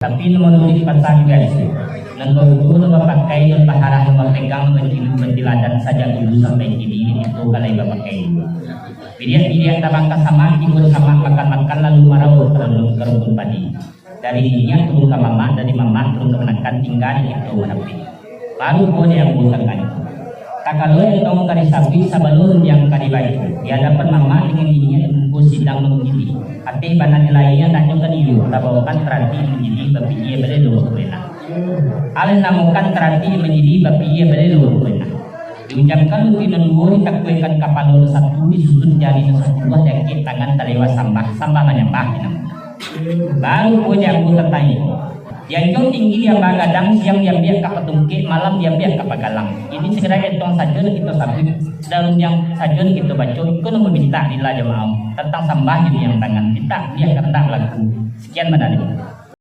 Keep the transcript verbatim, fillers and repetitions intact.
Tapi nan manuruik pasal Yesus, nan baujuang nan bapakai, nan baharah, nan bapegang, nan bacilu, batiladan sajak dulu sampai kini, itu ka lai bapakai juo. Bidiak-bidiak tabang ka samak, tibo samak makan-makan, lalu marauah ka rumpun padi. Dari niniak turun ka mamak, dari mamak turun ka manakan, tingga di kito manapik. Baru ko di ambo tangah itu. Takalo entong ka disabuik, sabalun rundiang ka dibaco, di adapan mamak dengan niniak di muko sidang mangujili. Ateh bana nilai nan andaknyo ka diiyo, tabaokan tarati mangujili, bapikia balelo rupo nan. Alun namokan tarati mangujili, bapikia balelo rupo nan. Diunjamkan luti nan duo, ditakuikan kapalo nan satu, disusun jari nan satu buah, diangkek tangan talewat sambah, sambah manyambah di namo. Baru ko di ambo tatanyo. Dianjuang tinggi diambiak gadang, siang diambiak ka patungkek, malam diambiak ka pagalang. Ini sakadar entong sajo nan kito sabuik, sakadar rundiang sajo nan kito baco, iko nan mamintak lila jamaah tantang sambah jo diam tangan, mintak biak kandak laku. Sekian badari.